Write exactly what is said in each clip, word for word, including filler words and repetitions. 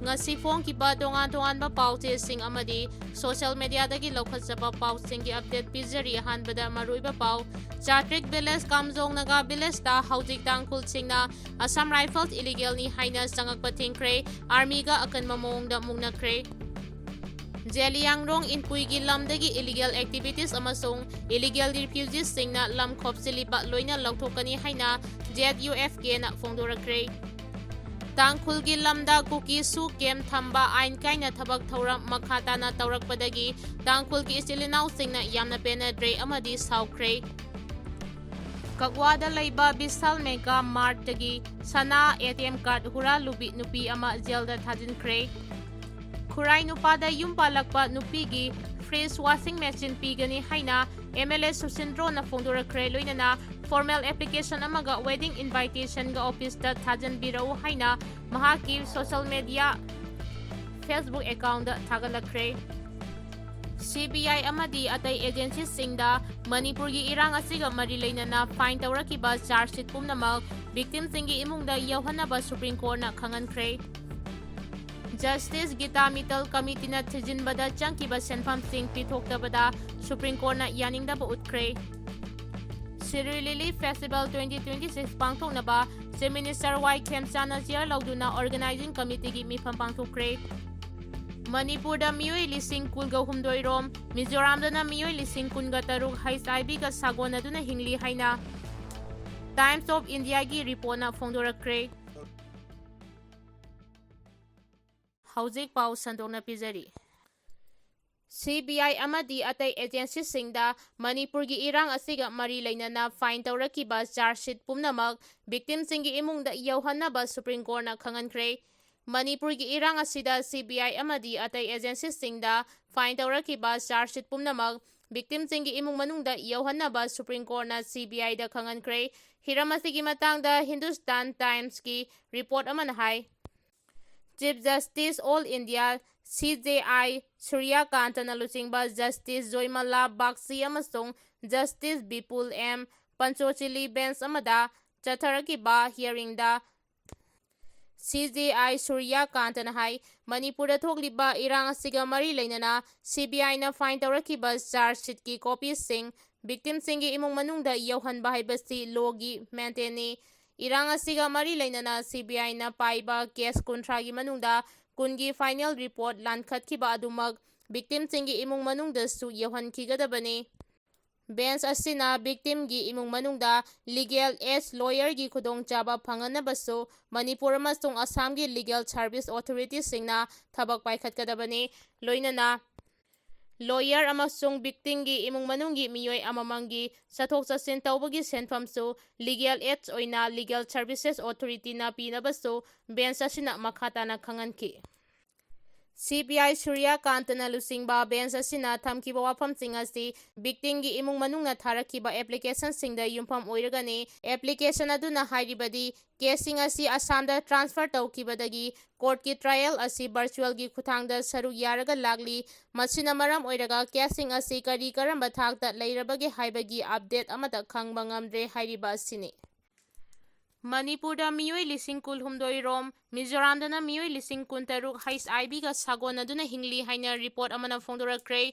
ꯉꯁꯤ ꯐꯣꯡꯈꯤꯕ ꯇꯣꯉꯥꯟ ꯇꯣꯉꯥꯟꯕ ꯄꯥꯎ ꯆꯦꯁꯤꯡ ꯑꯃꯗꯤ social media ꯗꯒꯤ ꯂꯧꯈꯠꯆꯕ ꯄꯥꯎꯁꯤꯡꯒꯤ update ꯄꯤꯖꯔꯤ꯫ ꯑꯍꯥꯟꯕꯗ ꯃꯔꯨꯑꯣꯏꯕ ꯄꯥꯎ, ꯆꯥꯇ꯭ꯔꯤꯛ village ꯀꯥꯝꯖꯣꯡ ꯅꯥꯒꯥ village ꯇ ꯍꯧꯖꯤꯛ ꯇꯥꯡꯈꯨꯜꯁꯤꯡꯅ Assam Rifles illegal ꯅꯤ ꯍꯥꯏꯅ ꯆꯪꯉꯛꯄ ꯊꯤꯡꯈ꯭ꯔꯦ, army ꯒ ꯑꯀꯟꯕ ꯃꯑꯣꯡꯗ ꯃꯨꯛꯅꯈ꯭ꯔꯦ꯫ ꯖꯦꯂꯤꯌꯥꯡꯔꯣꯡ ꯏꯟꯄꯨꯏꯒꯤ ꯂꯝꯗꯒꯤ illegal activities ꯑꯃꯁꯨꯡ illegal refugees ꯁꯤꯡꯅ ꯂꯝ ꯈꯣꯞꯆꯤꯜꯂꯤꯕ ꯂꯣꯏꯅ ꯂꯧꯊꯣꯛꯀꯅꯤ ꯍꯥꯏꯅ Z U F K ꯅ ꯐꯣꯡꯗꯣꯔꯛꯈ꯭ꯔꯦ꯫ ꯇꯥꯡꯈꯨꯜꯒꯤ ꯂꯝꯗ ꯀꯨꯀꯤꯁꯨ camp ꯊꯝꯕ ꯑꯥꯏꯟ ꯀꯥꯏꯅ ꯊꯕꯛ ꯊꯧꯔꯝ ꯃꯈꯥ ꯇꯥꯅ ꯇꯧꯔꯛꯄꯗꯒꯤ ꯇꯥꯡꯈꯨꯜꯒꯤ ꯏꯆꯤꯜ ꯏꯅꯥꯎꯁꯤꯡꯅ ꯌꯥꯝꯅ ꯄꯦꯟꯅꯗ꯭ꯔꯦ ꯑꯃꯗꯤ ꯁꯥꯎꯈ꯭ꯔꯦ꯫ ꯀꯛꯋꯥꯗ ꯂꯩꯕ ꯕꯤꯁꯥꯜ ꯃꯦꯒꯥ ꯃꯥꯔꯠꯇꯒꯤ ꯁꯅꯥ, A T M card ꯍꯨꯔꯥꯜꯂꯨꯕꯤ ꯅꯨꯄꯤ ꯑꯃ ꯖꯦꯜꯗ ꯊꯥꯖꯤꯟꯈ꯭ꯔꯦ꯫ ꯈꯨꯔꯥꯏ ꯅꯨꯄꯥꯗ ꯌꯨꯝ ꯄꯥꯜꯂꯛꯄ ꯅꯨꯄꯤꯒꯤ fridge, washing machine ꯄꯤꯒꯅꯤ ꯍꯥꯏꯅ M L A ꯁꯨꯁꯤꯟꯗ꯭ꯔꯣꯅ ꯐꯣꯡꯗꯣꯔꯛꯈ꯭ꯔꯦ꯫ ꯂꯣꯏꯅꯅ formal application ꯑꯃꯒ wedding invitation ꯒ office ꯇ ꯊꯥꯖꯤꯟꯕꯤꯔꯛꯎ ꯍꯥꯏꯅ ꯃꯍꯥꯛꯀꯤ social media Facebook account the ꯊꯥꯒꯠꯂꯛꯈ꯭ꯔꯦ꯫ C B I ꯑꯃꯗꯤ ꯑꯇꯩ agency ꯁꯤꯡꯗ ꯃꯅꯤꯄꯨꯔꯒꯤ ꯏꯔꯥꯡ ꯑꯁꯤꯒ ꯃꯔꯤ ꯂꯩꯅꯅ file ꯇꯧꯔꯛꯈꯤꯕ charge sheet ꯄꯨꯝꯅꯃꯛ victim ꯁꯤꯡꯒꯤ ꯏꯃꯨꯡꯗ ꯌꯧꯍꯟꯅꯕ Supreme Court ꯅ ꯈꯪꯍꯟꯈ꯭ꯔꯦ꯫ Justice ꯒꯤꯇꯥ ꯃꯤꯇꯜ committee ꯅ ꯊꯤꯖꯤꯟꯕꯗ ꯆꯪꯈꯤꯕ ꯁꯦꯟꯐꯝꯁꯤꯡ ꯄꯤꯊꯣꯛꯇꯕꯗ Supreme Court ꯅ ꯌꯥꯅꯤꯡꯗꯕ ꯎꯠꯈ꯭ꯔꯦ꯫ Shirui Lily Festival twenty twenty-six ꯄꯥꯡꯊꯣꯛꯅꯕ Chief Minister Y ꯈꯦꯝꯆꯥꯟꯅ chair ꯂꯧꯗꯨꯅ organizing committee ꯒꯤ ꯃꯤꯐꯝ ꯄꯥꯡꯊꯣꯛꯈ꯭ꯔꯦ꯫ ꯃꯅꯤꯄꯨꯔꯗ ꯃꯤꯑꯣꯏ ꯂꯤꯁꯤꯡ ꯀꯨꯟꯒ ꯍꯨꯝꯗꯣꯏ ꯔꯣꯝ, ꯃꯤꯖꯣꯔꯥꯝꯗꯅ ꯃꯤꯑꯣꯏ ꯂꯤꯁꯤꯡ ꯀꯨꯟꯒ ꯇꯔꯨꯛ H I V ꯒ ꯁꯥꯒꯣꯟꯅꯗꯨꯅ ꯍꯤꯡꯂꯤ ꯍꯥꯏꯅ Times of India ꯒꯤ report ꯅ ꯐꯣꯡꯗꯣꯔꯛꯈ꯭ꯔꯦ꯫ ꯍꯧꯖꯤꯛ ꯄꯥꯎ ꯁꯟꯗꯣꯛꯅ ꯄꯤꯖꯔꯤ꯫ C B I ꯑꯃꯗꯤ ꯑꯇꯩ agency ꯁꯤꯡꯗ ꯃꯅꯤꯄꯨꯔꯒꯤ ꯏꯔꯥꯡ ꯑꯁꯤꯒ ꯃꯔꯤ ꯂꯩꯅꯅ file ꯇꯧꯔꯛꯈꯤꯕ charge sheet ꯄꯨꯝꯅꯃꯛ victim ꯁꯤꯡꯒꯤ ꯏꯃꯨꯡꯗ ꯌꯧꯍꯟꯅꯕ Supreme Court ꯅ ꯈꯪꯍꯟꯈ꯭ꯔꯦ꯫ ꯃꯅꯤꯄꯨꯔꯒꯤ ꯏꯔꯥꯡ ꯑꯁꯤꯗ C B I ꯑꯃꯗꯤ ꯑꯇꯩ agency ꯁꯤꯡꯗ file ꯇꯧꯔꯛꯈꯤꯕ charge sheet ꯄꯨꯝꯅꯃꯛ victim ꯁꯤꯡꯒꯤ ꯏꯃꯨꯡ ꯃꯅꯨꯡꯗ ꯌꯧꯍꯟꯅꯕ Supreme Court ꯅ C B I ꯗ ꯈꯪꯍꯟꯈ꯭ꯔꯦ꯫ ꯍꯤꯔꯝ ꯑꯁꯤꯒꯤ ꯃꯇꯥꯡꯗ Hindustan Times ꯀꯤ report ꯑꯃꯅ ꯍꯥꯏ, Chief Justice All India, C J I, ꯁꯨꯔ꯭ꯌꯀꯥꯟꯇꯅ ꯂꯨꯆꯤꯡꯕ Justice ꯖꯣꯏꯃꯂꯥ ꯕꯥꯒꯆꯤ ꯑꯃꯁꯨꯡ Justice ꯕꯤꯄꯨꯜ ꯑꯦꯝ ꯄꯟꯆꯣꯆꯤꯂꯤ bench ꯑꯃꯗ ꯆꯠꯊꯔꯛꯈꯤꯕ hearing ꯗ ꯁꯤ ꯖꯦ ꯑꯥꯏ ꯁꯨꯔꯌꯥꯀꯥꯟꯇꯅ ꯍꯥꯏ, ꯃꯅꯤꯄꯨꯔꯗ ꯊꯣꯛꯂꯤꯕ ꯏꯔꯥꯡ ꯑꯁꯤꯒ ꯃꯔꯤ ꯂꯩꯅꯅ ꯁꯤ ꯕꯤ ꯑꯥꯏꯅ ꯐꯥꯏꯜ ꯇꯧꯔꯛꯈꯤꯕ ꯆꯥꯔꯖ ꯁꯤꯠꯀꯤ ꯀꯣꯄꯤꯁꯤꯡ ꯚꯤꯛꯇꯤꯝꯁꯤꯡꯒꯤ ꯏꯃꯨꯡ ꯃꯅꯨꯡꯗ ꯌꯧꯍꯟꯕ ꯍꯥꯏꯕꯁꯤ ꯂꯣꯒꯤ ꯃꯦꯟꯇꯦꯟꯅꯤ꯫ ꯏꯔꯥꯡ ꯑꯁꯤꯒ ꯃꯔꯤ ꯂꯩꯅꯅ ꯁꯤ ꯕꯤ ꯑꯥꯏꯅ ꯄꯥꯏꯕ ꯀꯦꯁ ꯀꯨꯟꯊ꯭ꯔꯥꯒꯤ ꯃꯅꯨꯡꯗ ꯀꯨꯟꯒꯤ ꯐꯥꯏꯅꯦꯜ ꯔꯤꯄꯣꯔꯠ ꯂꯥꯟꯈꯠꯈꯤꯕ ꯑꯗꯨꯃꯛ ꯚꯤꯛꯇꯤꯝꯁꯤꯡꯒꯤ ꯏꯃꯨꯡ ꯃꯅꯨꯡꯗꯁꯨ ꯌꯧꯍꯟꯈꯤꯒꯗꯕꯅꯤ꯫ ꯕꯦꯟꯆ ꯑꯁꯤꯅ ꯚꯤꯛꯇꯤꯝꯒꯤ ꯏꯃꯨꯡ ꯃꯅꯨꯡꯗ ꯂꯤꯒꯦꯜ ꯑꯦꯗ ꯂꯣꯌꯔꯒꯤ ꯈꯨꯗꯣꯡꯆꯥꯕ ꯐꯪꯍꯟꯅꯕꯁꯨ ꯃꯅꯤꯄꯨꯔ ꯑꯃꯁꯨꯡ ꯑꯁꯥꯝꯒꯤ ꯂꯤꯒꯦꯜ ꯁꯥꯔꯚꯤꯁ ꯑꯣꯊꯣꯔꯤꯇꯤꯁꯤꯡꯅ ꯊꯕꯛ ꯄꯥꯏꯈꯠꯀꯗꯕꯅꯤ꯫ ꯂꯣꯏꯅꯅ ꯂꯣꯌꯔ ꯑꯃꯁꯨꯡ ꯚꯤꯛꯇꯤꯝꯒꯤ ꯏꯃꯨꯡ ꯃꯅꯨꯡꯒꯤ ꯃꯤꯑꯣꯏ ꯑꯃꯃꯝꯒꯤ ꯆꯠꯊꯣꯛ ꯆꯠꯁꯤꯟ ꯇꯧꯕꯒꯤ ꯁꯦꯟꯐꯝꯁꯨ ꯂꯤꯒꯦꯜ ꯑꯦꯗ ꯑꯣꯏꯅ ꯂꯤꯒꯦꯜ ꯁꯥꯔꯚꯤꯁꯦꯁ ꯑꯣꯊꯣꯔꯤꯇꯤꯅ ꯄꯤꯅꯕꯁꯨ ꯕꯦꯟꯆ ꯑꯁꯤꯅ ꯃꯈꯥ ꯇꯥꯅ ꯈꯪꯍꯟꯈꯤ꯫ ꯁꯤ ꯕꯤ ꯑꯥꯏ ꯁꯨꯔꯌꯥꯀꯥꯟꯇꯅ ꯂꯨꯆꯤꯡꯕ ꯕꯦꯟꯆ ꯑꯁꯤꯅ ꯊꯝꯈꯤꯕ ꯋꯥꯐꯝꯁꯤꯡ ꯑꯁꯤ ꯚꯤꯛꯇꯤꯝꯒꯤ ꯏꯃꯨꯡ ꯃꯅꯨꯡꯅ ꯊꯥꯔꯛꯈꯤꯕ ꯑꯦꯄ꯭ꯂꯤꯀꯦꯁꯟꯁꯤꯡꯗ ꯌꯨꯝꯐꯝ ꯑꯣꯏꯔꯒꯅꯤ꯫ ꯑꯦꯄ꯭ꯂꯤꯀꯦꯁꯟ ꯑꯗꯨꯅ ꯍꯥꯏꯔꯤꯕꯗꯤ, ꯀꯦꯁꯁꯤꯡ ꯑꯁꯤ ꯑꯁꯥꯝꯗ ꯇ꯭ꯔꯥꯟꯁꯐꯔ ꯇꯧꯈꯤꯕꯗꯒꯤ ꯀꯣꯔꯠꯀꯤ ꯇ꯭ꯔꯥꯏꯌꯦꯜ ꯑꯁꯤ ꯚꯔꯆꯨꯑꯦꯜꯒꯤ ꯈꯨꯠꯊꯥꯡꯗ ꯁꯔꯨꯛ ꯌꯥꯔꯒ ꯂꯥꯛꯂꯤ꯫ ꯃꯁꯤꯅ ꯃꯔꯝ ꯑꯣꯏꯔꯒ ꯀꯦꯁꯁꯤꯡ ꯑꯁꯤ ꯀꯔꯤ ꯀꯔꯝꯕ ꯊꯥꯛꯇ ꯂꯩꯔꯕꯒꯦ ꯍꯥꯏꯕꯒꯤ ꯑꯞꯗꯦꯠ ꯑꯃꯠꯇ ꯈꯪꯕ ꯉꯝꯗ꯭ꯔꯦ ꯍꯥꯏꯔꯤꯕ ꯑꯁꯤꯅꯤ꯫ ꯃꯅꯤꯄꯨꯔꯗ ꯃꯤꯑꯣꯏ ꯂꯤꯁꯤꯡ ꯀꯨꯟꯍꯨꯝꯗꯣꯏ ꯔꯣꯝ, ꯃꯤꯖꯣꯔꯥꯝꯗꯅ ꯃꯤꯑꯣꯏ ꯂꯤꯁꯤꯡ ꯀꯨꯟꯇꯔꯨꯛ ꯍꯩꯆ ꯑꯥꯏ ꯚꯤꯒ ꯁꯥꯒꯣꯟꯅꯗꯨꯅ ꯍꯤꯡꯂꯤ ꯍꯥꯏꯅ ꯔꯤꯄꯣꯔꯠ ꯑꯃꯅ ꯐꯣꯡꯗꯣꯔꯛꯈ꯭ꯔꯦ꯫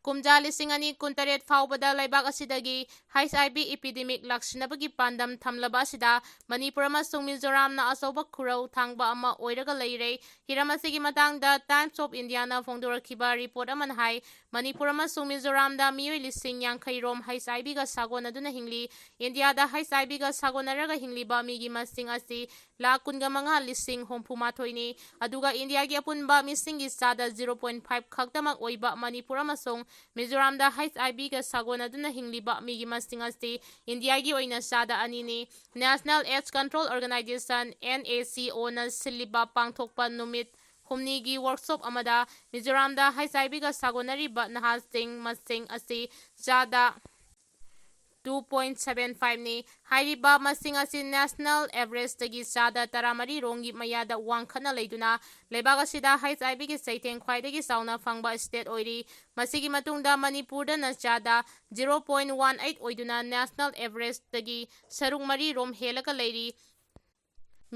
ꯀꯨꯝꯖꯥ ꯂꯤꯁꯤꯡ ꯑꯅꯤ ꯀꯨꯟꯇꯔꯦꯠ ꯐꯥꯎꯕꯗ ꯂꯩꯕꯥꯛ ꯑꯁꯤꯗꯒꯤ ꯍꯩꯆ ꯑꯥꯏ ꯚꯤ ꯏꯄꯤꯗꯦꯃꯤꯛ ꯂꯥꯛꯁꯤꯟꯅꯕꯒꯤ ꯄꯥꯟꯗꯝ ꯊꯝꯂꯕ ꯑꯁꯤꯗ ꯃꯅꯤꯄꯨꯔ ꯑꯃꯁꯨꯡ ꯃꯤꯖꯣꯔꯥꯝꯅ ꯑꯆꯧꯕ ꯈꯨꯔꯧ ꯊꯥꯡꯕ ꯑꯃ ꯑꯣꯏꯔꯒ ꯂꯩꯔꯦ꯫ ꯍꯤꯔꯝ ꯑꯁꯤꯒꯤ ꯃꯇꯥꯡꯗ ꯇꯥꯏꯝꯁ ꯑꯣꯐ ꯏꯟꯗꯤꯌꯥꯅ ꯐꯣꯡꯗꯣꯔꯛꯈꯤꯕ ꯔꯤꯄꯣꯔꯠ ꯑꯃꯅ ꯍꯥꯏ, ꯃꯅꯤꯄꯨꯔ ꯑꯃꯁꯨꯡ ꯃꯤꯖꯣꯔꯥꯝꯗ ꯃꯤꯑꯣꯏ ꯂꯤꯁꯤꯡ ꯌꯥꯡꯈꯩ ꯔꯣꯝ ꯍꯩꯆ ꯑꯥꯏ ꯚꯤꯒ ꯁꯥꯒꯣꯟꯅꯗꯨꯅ ꯍꯤꯡꯂꯤ꯫ ꯏꯟꯗꯤꯌꯥꯗ ꯍꯩꯆ ꯑꯥꯏ ꯚꯤꯒ ꯁꯥꯒꯣꯟꯅꯔꯒ ꯍꯤꯡꯂꯤꯕ ꯃꯤꯒꯤ ꯃꯁꯤꯡ ꯑꯁꯤ ꯂꯥꯈ ꯀꯨꯟꯒ ꯃꯉꯥ ꯂꯤꯁꯤꯡ ꯍꯨꯝꯐꯨ ꯃꯥꯊꯣꯏꯅꯤ꯫ ꯑꯗꯨꯒ ꯏꯟꯗꯤꯌꯥꯒꯤ ꯑꯄꯨꯟꯕ ꯃꯤꯁꯤꯡꯒꯤ ꯆꯥꯗ ꯖꯤꯔꯣ ꯄꯣꯏꯟ ꯐꯥꯏꯚ ꯈꯛꯇꯃꯛ ꯑꯣꯏꯕ ꯃꯅꯤꯄꯨꯔ ꯑꯃꯁꯨꯡ ꯃꯤꯖꯣꯔꯥꯝꯗ ꯍꯩꯆ ꯑꯥꯏ ꯚꯤꯒ ꯁꯥꯒꯣꯟꯅꯗꯨꯅ ꯍꯤꯡꯂꯤꯕ ꯃꯤꯒꯤ ꯃꯁꯤꯡ ꯑꯁꯤ ꯏꯟꯗꯤꯌꯥꯒꯤ ꯑꯣꯏꯅ ꯆꯥꯗ ꯑꯅꯤꯅꯤ꯫ National AIDS Control Organization, N A ꯁꯤ ꯑꯣꯅ ꯁꯤꯜꯂꯤꯕ ꯄꯥꯡꯊꯣꯛꯄ ꯅꯨꯃꯤꯠ ꯍꯨꯝꯅꯤꯒꯤ ꯋꯥꯔꯛꯁꯣꯞ ꯑꯃꯗ ꯃꯤꯖꯣꯔꯥꯝꯗ ꯍꯩꯆ ꯑꯥꯏ ꯚꯤꯒ ꯁꯥꯒꯣꯟꯅꯔꯤꯕ ꯅꯍꯥꯁꯤꯡ ꯃꯁꯤꯡ ꯑꯁꯤ ꯆꯥꯗ ꯇꯨ ꯄꯣꯏꯟ ꯁꯚꯦꯟ ꯐꯥꯏꯚꯅꯤ꯫ ꯍꯥꯏꯔꯤꯕ ꯃꯁꯤꯡ ꯑꯁꯤ ꯅꯦꯁꯅꯦꯜ ꯑꯦꯚꯔꯦꯖꯇꯒꯤ ꯆꯥꯗ ꯇꯔꯥꯃꯔꯤ ꯔꯣꯝꯒꯤ ꯃꯌꯥꯗ ꯋꯥꯡꯈꯠꯅ ꯂꯩꯗꯨꯅ ꯂꯩꯕꯥꯛ ꯑꯁꯤꯗ ꯍꯩꯆ ꯑꯥꯏ ꯚꯤꯒꯤ ꯆꯩꯊꯦꯡ ꯈ꯭ꯋꯥꯏꯗꯒꯤ ꯆꯥꯎꯅ ꯐꯪꯕ ꯁ꯭ꯇꯦꯠ ꯑꯣꯏꯔꯤ꯫ ꯃꯁꯤꯒꯤ ꯃꯇꯨꯡꯗ ꯃꯅꯤꯄꯨꯔꯗꯅ ꯆꯥꯗ ꯖꯤꯔꯣ ꯄꯣꯏꯟ ꯋꯥꯟ ꯑꯩꯠ ꯑꯣꯏꯗꯨꯅ ꯅꯦꯁꯅꯦꯜ ꯑꯦꯚꯔꯦꯖꯇꯒꯤ ꯁꯔꯨꯛ ꯃꯔꯤ ꯔꯣꯝ ꯍꯦꯜꯂꯒ ꯂꯩꯔꯤ꯫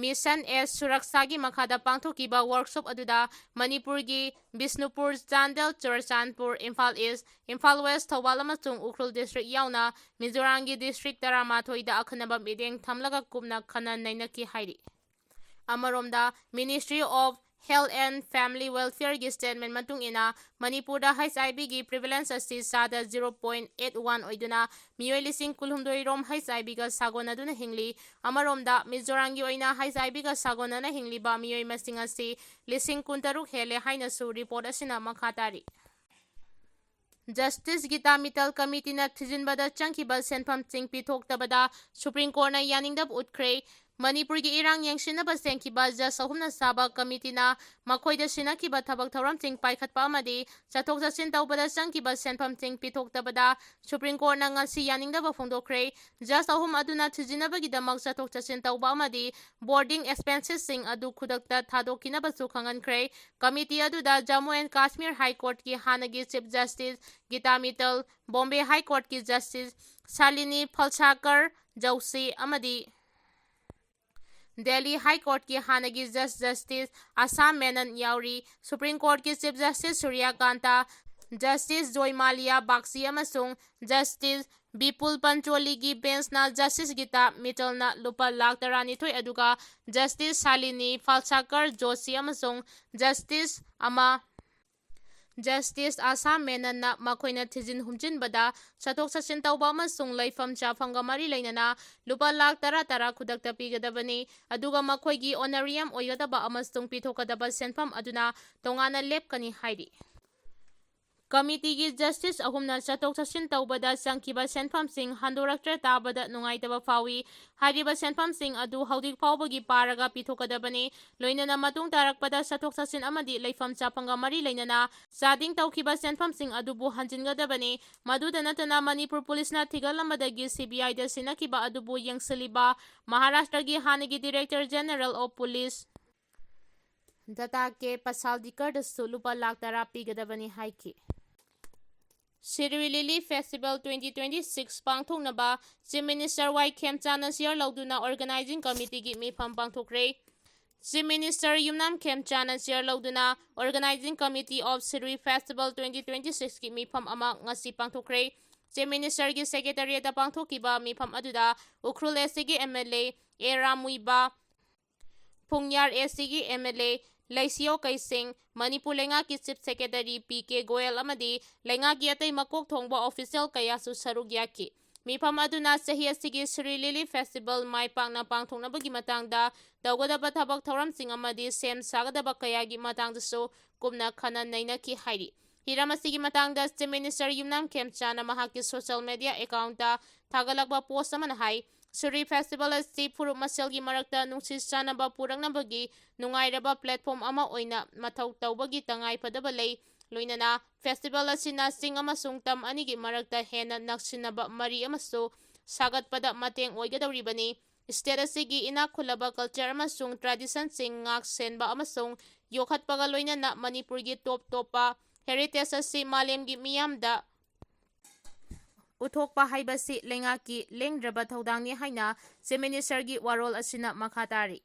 Mission S Surakshaꯒꯤ ꯃꯈꯥꯗ ꯄꯥꯡꯊꯣꯛꯈꯤꯕ workshop ꯑꯗꯨꯗ ꯃꯅꯤꯄꯨꯔꯒꯤ ꯕꯤꯁꯅꯨꯄꯨꯔ, ꯆꯥꯟꯗꯦꯜ, ꯆꯨꯔꯆꯥꯟꯄꯨꯔ, ꯏꯝꯐꯥꯜ ꯏꯁ, ꯏꯝꯐꯥꯜ ꯋꯦꯁ, ꯊꯧꯕꯥꯜ ꯑꯃꯁꯨꯡ ꯎꯈ꯭ꯔꯨꯜ district ꯌꯥꯎꯅ ꯃꯤꯖꯣꯔꯥꯝꯒꯤ district ꯇꯔꯥꯃꯥꯊꯣꯏꯗ ꯑꯈꯟꯅꯕ ꯃꯤꯠꯌꯦꯡ ꯊꯝꯂꯒ ꯀꯨꯞꯅ ꯈꯟꯅ ꯅꯩꯅꯈꯤ ꯍꯥꯏꯔꯤ꯫ ꯑꯃꯔꯣꯝꯗ, Ministry of Health and Family Welfareꯒꯤ statement ꯃꯇꯨꯡ ꯏꯟꯅ, ꯃꯅꯤꯄꯨꯔꯗ HIVꯒꯤ prevalence ꯑꯁꯤ ꯆꯥꯗ zero point eight one ꯑꯣꯏꯗꯨꯅ, ꯃꯤꯑꯣꯏ ꯂꯤꯁꯤꯡ ꯀꯨꯟꯍꯨꯝꯗꯣꯏ ꯔꯣꯝ HIVꯒ ꯁꯥꯒꯣꯟꯅꯗꯨꯅ ꯍꯤꯡꯂꯤ꯫ ꯑꯃꯔꯣꯝꯗ, ꯃꯤꯖꯣꯔꯥꯝꯒꯤ ꯑꯣꯏꯅ HIVꯒ ꯁꯥꯒꯣꯟꯅꯅ ꯍꯤꯡꯂꯤꯕ ꯃꯤꯑꯣꯏ ꯃꯁꯤꯡ ꯑꯁꯤ ꯂꯤꯁꯤꯡ ꯀꯨꯟꯇꯔꯨꯛ ꯍꯦꯜꯂꯦ ꯍꯥꯏꯅꯁꯨ report ꯑꯁꯤꯅ ꯃꯈꯥ ꯇꯥꯔꯤ꯫ Justice Geeta Mittal committeeꯅ ꯊꯤꯖꯤꯟꯕꯗ ꯆꯪꯈꯤꯕ ꯁꯦꯟꯐꯝꯁꯤꯡ ꯄꯤꯊꯣꯛꯇꯕꯗ Supreme Courtꯅ ꯌꯥꯅꯤꯡꯗꯕ ꯎꯠꯈ꯭ꯔꯦ꯫ ꯃꯅꯤꯄꯨꯔꯒꯤ ꯏꯔꯥꯡ ꯌꯦꯡꯁꯤꯟꯅꯕ ꯁꯦꯝꯈꯤꯕ judge ꯑꯍꯨꯝꯅ ꯁꯥꯕ committeeꯅ ꯃꯈꯣꯏꯗ ꯁꯤꯟꯅꯈꯤꯕ ꯊꯕꯛ ꯊꯧꯔꯝꯁꯤꯡ ꯄꯥꯏꯈꯠꯄ ꯑꯃꯗꯤ ꯆꯠꯊꯣꯛ ꯆꯠꯁꯤꯟ ꯇꯧꯕꯗ ꯆꯪꯈꯤꯕ ꯁꯦꯟꯐꯝꯁꯤꯡ ꯄꯤꯊꯣꯛꯇꯕꯗ Supreme Courtꯅ ꯉꯁꯤ ꯌꯥꯅꯤꯡꯗꯕ ꯐꯣꯡꯗꯣꯛꯈ꯭ꯔꯦ꯫ Judge ꯑꯍꯨꯝ ꯑꯗꯨꯅ ꯊꯤꯖꯤꯟꯅꯕꯒꯤꯗꯃꯛ ꯆꯠꯊꯣꯛ ꯆꯠꯁꯤꯟ ꯇꯧꯕ ꯑꯃꯗꯤ boarding expensesꯁꯤꯡ ꯑꯗꯨ ꯈꯨꯗꯛꯇ ꯊꯥꯗꯣꯛꯈꯤꯅꯕꯁꯨ ꯈꯪꯍꯟꯈ꯭ꯔꯦ꯫ Committee ꯑꯗꯨꯗ Jammu and Kashmir High Courtꯀꯤ ꯍꯥꯟꯅꯒꯤ Chief Justice Geeta Mittal, Bombay High Courtꯀꯤ Justice Shalini Phalshakar Joshi ꯑꯃꯗꯤ Delhi High Courtꯀꯤ ꯍꯥꯟꯅꯒꯤ Judge Justice Asha Menon ꯌꯥꯎꯔꯤ꯫ Supreme Courtꯀꯤ Chief Justice Surya Kanta, Justice Joy Mallya Bagchi ꯑꯃꯁꯨꯡ Justice Bipul Pancholiꯒꯤ benchꯅ Justice Geeta Mittalꯅ ꯂꯨꯄꯥ ꯂꯥꯈ ꯇꯔꯥꯅꯤꯊꯣꯏ ꯑꯗꯨꯒ Justice Shalini Phalshakar Joshi ꯑꯃꯁꯨꯡ Justice ꯑꯃ Justice Asha Menonꯅ ꯃꯈꯣꯏꯅ ꯊꯤꯖꯤꯟ ꯍꯨꯝꯖꯤꯟꯕꯗ ꯆꯠꯊꯣꯛ ꯆꯠꯁꯤꯟ ꯇꯧꯕ ꯑꯃꯁꯨꯡ ꯂꯩꯐꯝ ꯆꯥꯐꯝꯒ ꯃꯔꯤ ꯂꯩꯅꯅ ꯂꯨꯄꯥ ꯂꯥꯈ ꯇꯔꯥ ꯇꯔꯥ ꯈꯨꯗꯛꯇ ꯄꯤꯒꯗꯕꯅꯤ, ꯑꯗꯨꯒ ꯃꯈꯣꯏꯒꯤ honorarium ꯑꯣꯏꯒꯗꯕ ꯑꯃꯁꯨꯡ ꯄꯤꯊꯣꯛꯀꯗꯕ ꯁꯦꯟꯐꯝ ꯑꯗꯨꯅ ꯇꯣꯉꯥꯟꯅ ꯂꯦꯞꯀꯅꯤ ꯍꯥꯏꯔꯤ꯫ Committeeꯒꯤ Justice ꯑꯍꯨꯝꯅ ꯆꯠꯊꯣꯛ ꯆꯠꯁꯤꯟ ꯇꯧꯕꯗ ꯆꯪꯈꯤꯕ ꯁꯦꯟꯐꯝꯁꯤꯡ ꯍꯟꯗꯣꯔꯛꯇ꯭ꯔ ꯇꯥꯕꯗ ꯅꯨꯡꯉꯥꯏꯇꯕ ꯐꯥꯎꯏ꯫ ꯍꯥꯏꯔꯤꯕ ꯁꯦꯟꯐꯝꯁꯤꯡ ꯑꯗꯨ ꯍꯧꯖꯤꯛ ꯐꯥꯎꯕꯒꯤ ꯄꯥꯔꯒ ꯄꯤꯊꯣꯛꯀꯗꯕꯅꯤ꯫ ꯂꯣꯏꯅꯅ ꯃꯇꯨꯡ ꯇꯥꯔꯛꯄꯗ ꯆꯠꯊꯣꯛ ꯆꯠꯁꯤꯟ ꯑꯃꯗꯤ ꯂꯩꯐꯝ ꯆꯥꯐꯝꯒ ꯃꯔꯤ ꯂꯩꯅꯅ ꯆꯥꯗꯤꯡ ꯇꯧꯈꯤꯕ ꯁꯦꯟꯐꯝꯁꯤꯡ ꯑꯗꯨꯕꯨ ꯍꯟꯖꯤꯟꯒꯗꯕꯅꯤ꯫ ꯃꯗꯨꯗ ꯅꯠꯇꯅ ꯃꯅꯤꯄꯨꯔ ꯄꯨꯂꯤꯁꯅ ꯊꯤꯒꯠꯂꯝꯕꯗꯒꯤ CBIꯗ ꯁꯤꯟꯅꯈꯤꯕ ꯑꯗꯨꯕꯨ ꯌꯦꯡꯁꯤꯜꯂꯤꯕ ꯃꯍꯥꯔꯥꯁꯇ꯭ꯔꯒꯤ ꯍꯥꯟꯅꯒꯤ Director General of Police ꯗꯇꯥ ꯀꯦ ꯄꯁꯥꯜꯗꯤꯀꯔꯗꯁꯨ ꯂꯨꯄꯥ ꯂꯥꯈ ꯇꯔꯥ ꯄꯤꯒꯗꯕꯅꯤ ꯍꯥꯏꯈꯤ꯫ Shirui Lily Festival twenty twenty-six ꯄꯥꯡꯊꯣꯛꯅꯕ Chief Minister ꯋꯥꯏ ꯈꯦꯝꯆꯥꯟꯅ ꯆꯤꯌꯔ ꯂꯧꯗꯨꯅ Organizing Committeeꯒꯤ ꯃꯤꯐꯝ ꯄꯥꯡꯊꯣꯛꯈ꯭ꯔꯦ꯫ Chief Minister ꯌꯨꯝꯅꯥꯝ ꯈꯦꯝꯆꯥꯟꯅ ꯆꯤꯌꯔ ꯂꯧꯗꯨꯅ Organizing Committee of Shirui Festival twenty twenty-sixꯀꯤ ꯃꯤꯐꯝ ꯑꯃ ꯉꯁꯤ ꯄꯥꯡꯊꯣꯛꯈ꯭ꯔꯦ꯫ Chief Ministerꯒꯤ Secretariatꯇ ꯄꯥꯡꯊꯣꯛꯈꯤꯕ ꯃꯤꯐꯝ ꯑꯗꯨꯗ ꯎꯈ꯭ꯔꯨꯜ ꯑꯦꯁ ꯁꯤꯒꯤ ꯑꯦꯝ ꯑꯦꯜ ꯑꯦ ꯑꯦ ꯔꯥꯝ ꯃꯨꯏꯕꯥ, ꯐꯨꯡꯌꯥꯔ ꯑꯦꯁ ꯁꯤꯒꯤ ꯑꯦꯝ ꯑꯦꯜ ꯑꯦ ꯂꯩꯁꯤꯌꯣ ꯀꯩꯁꯤꯡ, ꯃꯅꯤꯄꯨꯔ ꯂꯩꯉꯥꯛꯀꯤ Chief Secretary P K Goyal ꯑꯃꯗꯤ ꯂꯩꯉꯥꯛꯀꯤ ꯑꯇꯩ ꯃꯀꯣꯛ ꯊꯣꯡꯕ official ꯀꯌꯥꯁꯨ ꯁꯔꯨꯛ ꯌꯥꯈꯤ꯫ ꯃꯤꯐꯝ ꯑꯗꯨꯅ ꯆꯍꯤ ꯑꯁꯤꯒꯤ ꯁꯤꯔꯨꯏ ꯂꯤꯂꯤ ꯐꯦꯁꯇꯤꯚꯦꯜ ꯃꯥꯏ ꯄꯥꯛꯅ ꯄꯥꯡꯊꯣꯛꯅꯕꯒꯤ ꯃꯇꯥꯡꯗ ꯇꯧꯒꯗꯕ ꯊꯕꯛ ꯊꯧꯔꯝꯁꯤꯡ ꯑꯃꯗꯤ ꯁꯦꯝ ꯁꯥꯒꯗꯕ ꯀꯌꯥꯒꯤ ꯃꯇꯥꯡꯗꯁꯨ ꯀꯨꯞꯅ ꯈꯟꯅ ꯅꯩꯅꯈꯤ ꯍꯥꯏꯔꯤ꯫ ꯍꯤꯔꯝ ꯑꯁꯤꯒꯤ ꯃꯇꯥꯡꯗ Chief Minister ꯌꯨꯝꯅꯥꯝ ꯈꯦꯝꯆꯥꯅ ꯃꯍꯥꯛꯀꯤ social media accountꯇ ꯊꯥꯒꯠꯂꯛꯄ post ꯑꯃꯅ ꯍꯥꯏ, ꯁꯤꯔꯨꯏ ꯐꯦꯁꯇꯤꯚꯦꯜ ꯑꯁꯤ ꯐꯨꯔꯨꯞ ꯃꯁꯦꯜꯒꯤ ꯃꯔꯛꯇ ꯅꯨꯡꯁꯤ ꯆꯥꯟꯅꯕ ꯄꯨꯔꯛꯅꯕꯒꯤ ꯅꯨꯡꯉꯥꯏꯔꯕ platform ꯑꯃ ꯑꯣꯏꯅ ꯃꯊꯧ ꯇꯧꯕꯒꯤ ꯇꯉꯥꯏꯐꯗꯕ ꯂꯩ꯫ ꯂꯣꯏꯅꯅ ꯐꯦꯁꯇꯤꯚꯦꯜ ꯑꯁꯤꯅ ꯆꯤꯡ ꯑꯃꯁꯨꯡ ꯇꯝ ꯑꯅꯤꯒꯤ ꯃꯔꯛꯇ ꯍꯦꯟꯅ ꯅꯛꯁꯤꯟꯅꯕ ꯃꯔꯤ ꯑꯃꯁꯨ ꯁꯥꯒꯠꯄꯗ ꯃꯇꯦꯡ ꯑꯣꯏꯒꯗꯧꯔꯤꯕꯅꯤ꯫ State ꯑꯁꯤꯒꯤ ꯏꯅꯥꯛ ꯈꯨꯜꯂꯕ culture ꯑꯃꯁꯨꯡ traditionꯁꯤꯡ ꯉꯥꯛ ꯁꯦꯟꯕ ꯑꯃꯁꯨꯡ ꯌꯣꯛꯈꯠꯄꯒ ꯂꯣꯏꯅꯅ ꯃꯅꯤꯄꯨꯔꯒꯤ ꯇꯣꯞ ꯇꯣꯞꯄ heritage ꯑꯁꯤ ꯃꯥꯂꯦꯝꯒꯤ ꯃꯤꯌꯥꯝꯗ ꯎꯠꯊꯣꯛꯄ ꯍꯥꯏꯕꯁꯤ ꯂꯩꯉꯥꯛꯀꯤ ꯂꯦꯡꯗ꯭ꯔꯕ ꯊꯧꯗꯥꯡꯅꯤ ꯍꯥꯏꯅ Chief Ministerꯒꯤ ꯋꯥꯔꯣꯜ ꯑꯁꯤꯅ ꯃꯈꯥ ꯇꯥꯔꯤ꯫